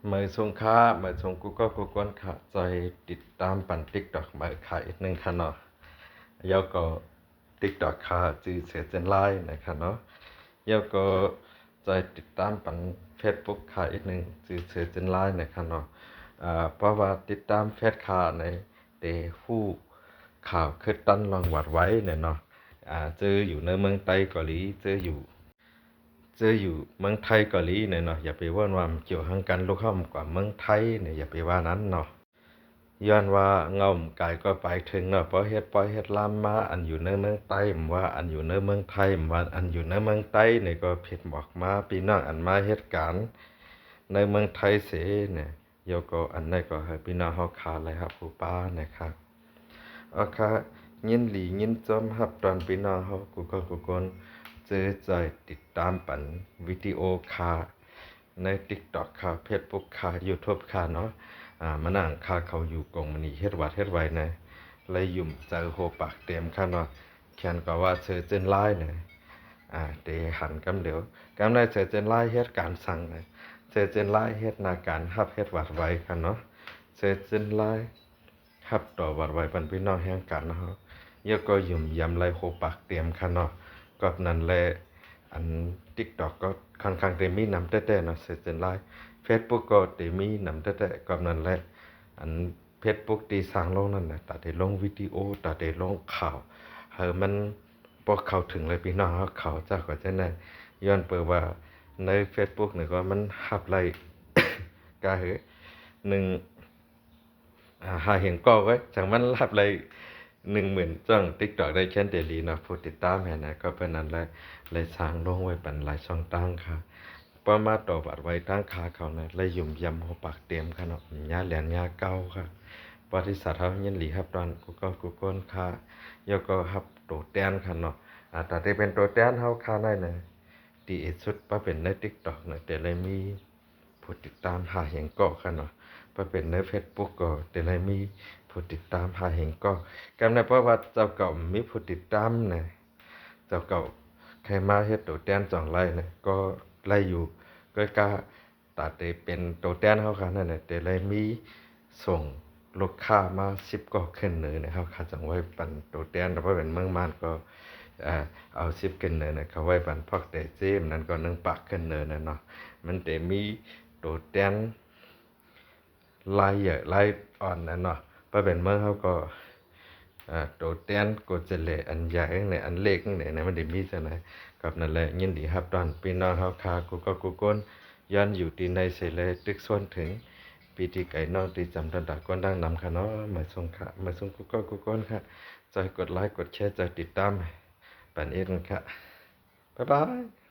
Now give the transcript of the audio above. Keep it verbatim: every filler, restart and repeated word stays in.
မႂ်ႇသုင်ၶႃႈ မႂ်ႇသုင်ၵူႈၵေႃႉၵူႈၵူၼ်းၶႃႈ ၸွႆႈติดตามပၼ် ติ๊กต็อก မႂ်ႇၶႃႈ ဢိกหนึ่งၶႃႈၼေႃႈ။ ယဝ်ႉၵေႃႈ ติ๊กต็อก ၶႃႈ ၸိုဝ်ႈ เสือเจนไลฟ์ ၼႃႈၶႃႈၼေႃႈ။ ယဝ်ႉၵေႃႈ ၸွႆႈติดตามပၼ် เฟซบุ๊ก ၶႃႈ ဢိกหนึ่ง ၸိုဝ်ႈ เสือเจนไลฟ์ ၼႃႈၶႃႈၼေႃႈ။ ဢႃႇ ပေႃးဝႃႈติดตามเฟซၶႃႈၼႆ တေႁူႉၶၢဝ်ႇ ၶိုတ်းတၼ်း လွင်ႈဝၢတ်ႇဝႆႉၼႆႉၼေႃႈ။ ဢႃႇ ၸိူဝ်းယူႇၼႂ်းမိူင်းတႆးၵေႃႈလီ ၸိူဝ်းယူႇ ၸိူဝ်းယူႇမိူင်းထႆးၵေႃႈလီၼႆႉၼေႃႈ ယႃႇပေဝူၼ်ႉဝႃႈ ဢမ်ႇၵဵဝ်ႇႁင်းၵၼ် လုၵ်ႈႁဝ်းဢမ်ႇၵႂႃႇမိူင်းထႆးၼႆႉ ယႃႇပေဝႃႈၼၼ်ၼေႃႈ။ ယွၼ်ႉဝႃႈ ငဝ်ႈဢမ်ႇၵႆၵေႃႈပႆထိုင်ၼေႃႈ ပေႃးႁဵတ်းပွႆးႁဵတ်းလၢမ်းမႃး ဢၼ်ယူႇၼႂ်းမိူင်းတႆး ဢမ်ႇဝႃႈဢၼ်ယူႇၼႂ်းမိူင်းထႆး ဢမ်ႇဝႃႈဢၼ်ယူႇၼႂ်းမိူင်းတႆးၼႆႉၵေႃႈ ၽိတ်ႈမွၵ်ႇမႃး ပီႈၼွင်ႉဢၼ်မႃးႁဵတ်းၵၢၼ် ၼႂ်းမိူင်းထႆးသေၼႆႉ ယဝ်ႉၵေႃႈ ဢၼ်ၼႆႉၵေႃႈ ႁႂ်ႈပီႈၼွင်ႉႁဝ်းၶႃႈ လႆႈႁပ်ႉႁူႉပႃးၼႃႈၶႃႈ။ ဢေႃႈၶႃႈ ယိၼ်းလီယိၼ်းၸူမ်း ႁပ်ႉတွၼ်ႈပီႈၼွင်ႉႁဝ်း ၵူႈၵေႃႉၵူႈၵူၼ်း ၸိူဝ်းၸွႆႈติดตามပၼ် ဝီႇတီႇဢူဝ်ႇၶႃႈ ၼႂ်း ติ๊กต็อก ၶႃႈ เฟซบุ๊ก ၶႃႈ ยูทูบ ၶႃႈၼေႃႈ။ ဢႃႇ မၼ်းၼၼ်ႉၶႃႈ ၶဝ်ယူႇၵုမ်ႇပၼီႇ ႁဵတ်းဝၢတ်ႇႁဵတ်းဝႆႉၼႃႈ လႆႈယုမ်ႇၸႂ်ႁူဝ်ပၢၵ်ႇတဵမ်ၶႃႈၼေႃႈ။ ၶႅၼ်းၵႂႃႇဝႃႈ เสือเจนไลฟ์ ၼႃႈ ဢႃႇ တေႁၼ်ၵမ်းလဵဝ် ၵမ်းၼႆႉ เสือเจนไลฟ์ ႁဵတ်းၵၢၼ်သင်ၼႃႈ เสือเจนไลฟ์ ႁဵတ်းၼႃႈၵၢၼ် ႁပ်ႉႁဵတ်းဝၢတ်ႇဝႆႉၶႃႈၼေႃႈ။ เสือเจนไลฟ์ ႁပ်ႉတေႃႇဝၢတ်ႇဝႆႉပၼ်ပီႈၼွင်ႉႁႅင်းၵၢၼ်ၼေႃႈ ယဝ်ႉၵေႃႈ ယုမ်ႇယမ်လႆႈႁူဝ်ပၢၵ်ႇတဵမ်ၶႃႈၼေႃႈ။ ၵွပ်ႈၼၼ်လႄႈ ဢၼ် ติ๊กต็อก ၵေႃႈ ၶွၼ်ႈၶႂၢင်ႉတေမီးၼမ်တႄႉတႄႉၼေႃႈ เสือเจนไลฟ์ เฟซบุ๊ก ၵေႃႈ တေမီးၼမ်တႄႉတႄႉ။ ၵွပ်ႈၼၼ်လႄႈ ဢၼ် เฟซบุ๊ก တီႈသၢင်ႈလူင်းၼၼ်ႉၼႃႈ တႃႇတေလူင်းဝီႇတီႇဢူဝ်ႇ တႃႇတေလူင်းၶၢဝ်ႇ ႁႂ်ႈမၼ်း ပေႃးၶဝ်ႈထိုင်လႆႈ ပီႈၼွင်ႉႁဝ်းၶဝ် ၸႂ်ႈၵေႃႈၸႂ်ႈၼႃႈ။ ယွၼ်ႉပိူဝ်ႈဝႃႈ ၼႂ်း เฟซบุ๊ก ၼႆႉၵေႃႈ မၼ်းႁပ်ႉလႆႈ ၵႃႈႁိုဝ် ၼိုင်ႈ ဢႃႇ ႁႃႈႁဵင်ၵေႃႉဝႆႉ ၸင်ႇမၼ်းလပ်းလႆႈ ၼိုင်ႈမိုၼ်ႇ ၸွင်ႇ ติ๊กต็อก လႆႈ ၶႅၼ်းတေလီၼေႃႈ ၽူႈติดตามႁႃႉၼႃႇ။ ၵွပ်ႈပိူဝ်ႈၼၼ်လႄႈ လႆႈသၢင်ႈလူင်းဝႆႉပၼ် လၢႆၸွင်ႈတၢင်းၶႃႈ။ ပေႃးမႃးတေႃႇဝၢတ်ႇဝႆႉတၢင်းၶႃႈၶဝ်ၼႃႇ လႆႈယုမ်ႇယမ်ႁူဝ်ပၢၵ်ႇတဵမ်ၶႃႈၼေႃႈ ဢမ်ႇၺႃးလႅၼ်ၺႃးၵဝ်းၶႃႈ။ ပေႃးရိသတ်းႁဝ်း ယိၼ်းလီႁပ်ႉတွၼ်ႈ ၵူႈၵေႃႉၵူႈၵူၼ်းၶႃႈ။ ယဝ်ႉၵေႃႈ ႁပ်ႉတူဝ်တႅၼ်းၶႃႈၼေႃႈ။ ဢႃႇ တႃႇတေပဵၼ်တူဝ်တႅၼ်းႁဝ်းၶႃႈၼႆႉၼႃႇ တီႈဢေႇသုတ်း ပေႃးပဵၼ်ၼႂ်း ติ๊กต็อก ၼႃႇ တေလႆႈမီး ၽူႈติดตามႁႃႈႁဵင်ၵေႃႉၶႃႈၼေႃႈ။ ပေႃးပဵၼ်ၼႂ်း เฟซบุ๊ก ၵေႃႈ တေလႆႈမီးၽူႈติดตามႁႃႈႁဵင်ၵေႃႉ။ ၵမ်းၼႆႉ ပေႃးဝႃႈၸဝ်ႈၵဝ်ႇဢမ်ႇမီးၽူႈติดตามၼႃႇ ၸဝ်ႈၵဝ်ႇၶႂ်ႈမႃးႁဵတ်းတူဝ်တႅၼ်းၸွင်ႇလႆႈၼႃႇ ၵေႃႈလႆႈယူႇ။ ၵူၺ်းၵႃႈ တႃႇတေပဵၼ်တူဝ်တႅၼ်းႁဝ်းၶႃႈၼၼ်ႉၼႃႇ တေလႆႈမီး သူင်ႇလုၵ်ႈၵႃႉမႃး သိပ်းၵေႃႉၶိုၼ်ႈၼိူဝ်ၼႃႇ ႁဝ်းၶႃႈၸင်ႇဝႆႉပၼ်တူဝ်တႅၼ်း။ တႃႇပေႃးပဵၼ်မိူင်းမၢၼ်ႈၵေႃႈ ဢႃႇ ဢဝ်သိပ်းၶိုၼ်ႈၼိူဝ်ၼႃႇ ၶဝ်ဝႆႉပၼ် ၽွၵ်ႈတႄႇၸေး ဢမ်ႇၼၼ်ၵေႃႈ ၼိုင်ႈပၢၵ်ႇၶိုၼ်ႈၼိူဝ်ၼႃႇၼေႃႈ။ မၼ်းတေမီးတူဝ်တႅၼ်း လၢႆးယႂ်ႇလၢႆးဢွၼ်ႇၼႃႇၼေႃႈ။ ပေႃးပဵၼ်မိူင်းႁဝ်းၵေႃႈ ဢႃႇ တူဝ်တႅၼ်းၵူႈၸႄႈလႄႈ ဢၼ်ယႂ်ႇၼႆႉ ဢၼ်လဵၵ်ႉၼႆႉၼႃႇ မၼ်းတေမီးၸိူင်ႉၼႆ။ ၵွပ်ႈၼၼ်လႄႈ ယိၼ်းလီႁပ်ႉတွၼ်ႈ ပီႈၼွင်ႉႁဝ်းၶႃႈ ၵူႈၵေႃႉၵူႈၵူၼ်း ယွၼ်ႉယူႇတီႈလႂ်သေလႄႈ တိုၵ်းသူၼ်းထိုင် ပီႈတီႈၵႆ ၼွင်ႉတီႈၸမ် တွၼ်ႈတႃႇၵူၼ်းတင်းၼမ်ၶႃႈၼေႃႈ။ မႂ်ႇသုင်ၶႃႈ မႂ်ႇသုင်ၵူႈၵေႃႉၵူႈၵူၼ်းၶႃႈ။ ၸွႆႈၵူတ်းလၢႆႉ ၵူတ်းသျႄး ၸွႆႈติดตามပၼ်ဢိတ်းၶႃႈ။ บ๊ายบาย။